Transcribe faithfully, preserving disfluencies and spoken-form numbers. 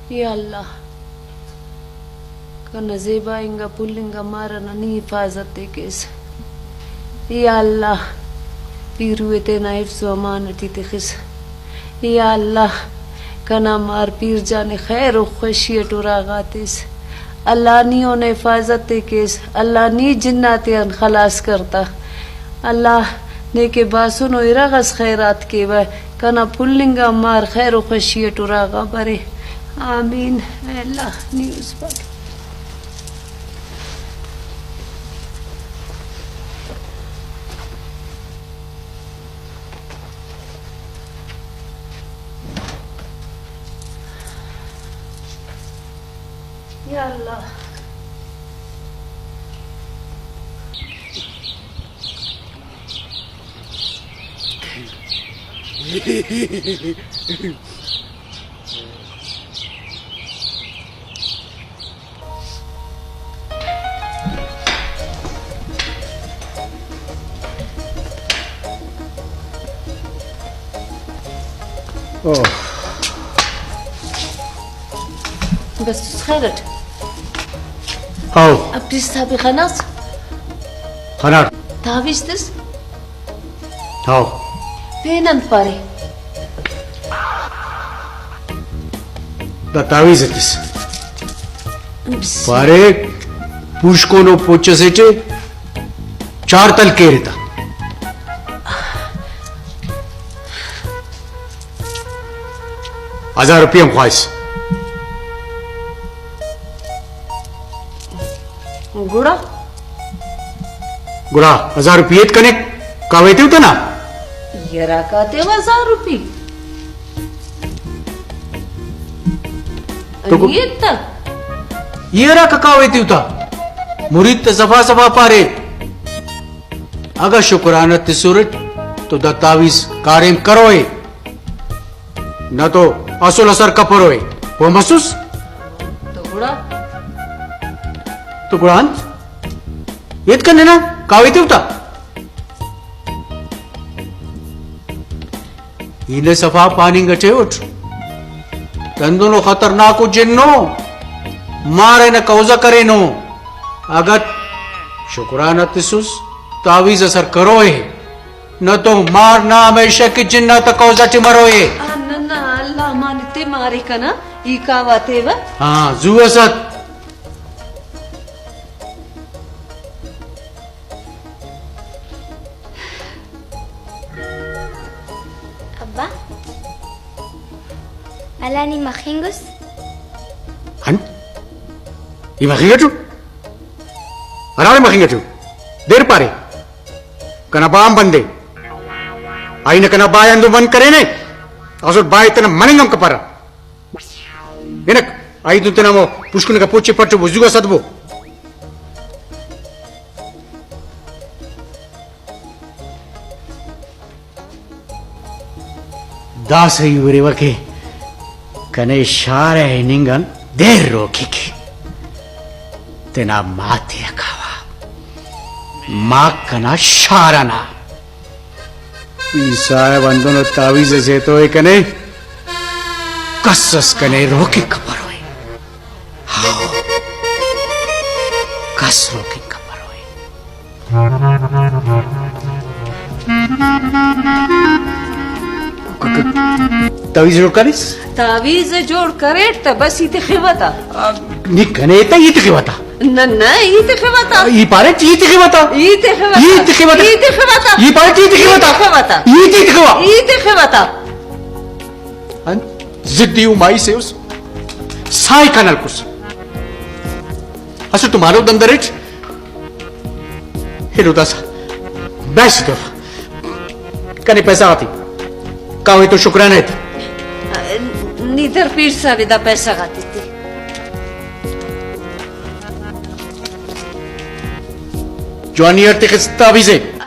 یا اللہ، کنا زیبا انگا پھل انگا مار ئنا نی حفاظت ءِ کیس۔ یا اللہ، پیرو ءِ تینا حفظ و امان ٹی تخس۔ یا اللہ، کنا مار پیر جان ءِ خیر و خوشی اٹ اراغا تس۔ اللہ، نی اونا حفاظت ءِ کیس۔ اللہ، نی جنات آن خلاص کر تا۔ اللہ، نے کہ باسن و ارغ اس خیرات کیوہ، کنا پھل انگا مار خیر و خوشی اٹ اراغا برے۔ آمین۔ اے اللہ، نی اس پاک۔ یا اللہ۔ اوہ۔ بس تس خیر اٹ؟ ہاؤ۔ اب پیر صاحب خناس؟ خناٹ۔ تعویذ تس؟ ہاؤ۔ پین انت پارے؟ دا تعویذ ءِ تس۔ بسم۔ پارے، پوشکونو پوچ اسیٹے چار تل کیرے تا۔ ہزار روپیہ ہم خواہس۔ گڑا؟ گڑا ہزار روپی ایت کنے، کاوہ ایتیو تہ نا؟ یراکا تیوہ ہزار روپی۔ تو گو-، ایت تہ؟ یراکا کاوہ ایتیو تہ۔ مرید تہ صفا صفا پارے، اگہ شکرانہ تسرٹ تو دا تعویذ کاریم کروئے۔ نہ تو اسل اثر کپروئے، پہہ مسس؟ تو گڑا؟ تو گڑا انت؟ ایت کنے نا، کاوہ ایتیو تا۔ ای نے صفا پاننگ اٹے اٹ۔ دندنو خطرناکو جنو، مار ئنا قوضہ کرینو۔ اگہ شکرانہ تسس، تعویذ اثر کروئے۔ نہ تو مار نا ہمیشہ کہ جنات آ قوضہ ٹی مروئے۔ آ، نہ، نہ، اللہ مان تے مارے کنا، ای کاوا تیوہ۔ ہاں، زو است۔ ابا، اللہ نی مخنگ اس؟ ہن؟ ای مخنگ اٹو؟ ہراڑے مخنگ اٹو؟ دیر پارے۔ کنا با ہم بندے۔ آئی نا کنا با ہندن بند کرینے، اسٹ با تینا مننگ ہم کپرہ۔ ہنک، آئی دن تینا ہمو پوشکن کہ پوچے پٹ و زو اس ادبو۔ داسہ ای ہُرِوہ کہ کنے شار ءِ ہننگ آن دیر روکھک۔ تینا ماتے آ کاوہ۔ ماک کنا شار ئنا۔ پیر صاحب، ہندنو تعویذ ئسے تو ای کنے، کس اس کنے روکھنگ کپروئے۔ ہاؤ، کس روکھنگ کپروئے۔ تعویذ جوڑ کریس؟ تعویذ جوڑ کریٹ تہ بس ای تخوہ تا۔ آ، نی کنے تا ای تخوہ تا۔ نہ، نہ، ای تخوہ تا۔ ای پاریٹ ای تخوہ تا۔ ای تخوہ تا۔ ای تخوہ تا۔ ای تخوہ تا۔ ای پاریٹ ای تخوہ تا۔ ای تخوہ تا۔ ای تی تخوہ۔ ای تخوہ تا۔ انت ضدی و مائی سے اس سائے کن ہلکس۔ اسٹ تو مالو دم دریٹ۔ ایلو داسہ بحث تیوہ۔ کنے پیسہ غاتے کاوہ تو شکرانہ ایت۔ نی در پیر صاحب دا پیسہ غاتے تے۔ جوانی اٹ تخس تعویذ ءِ۔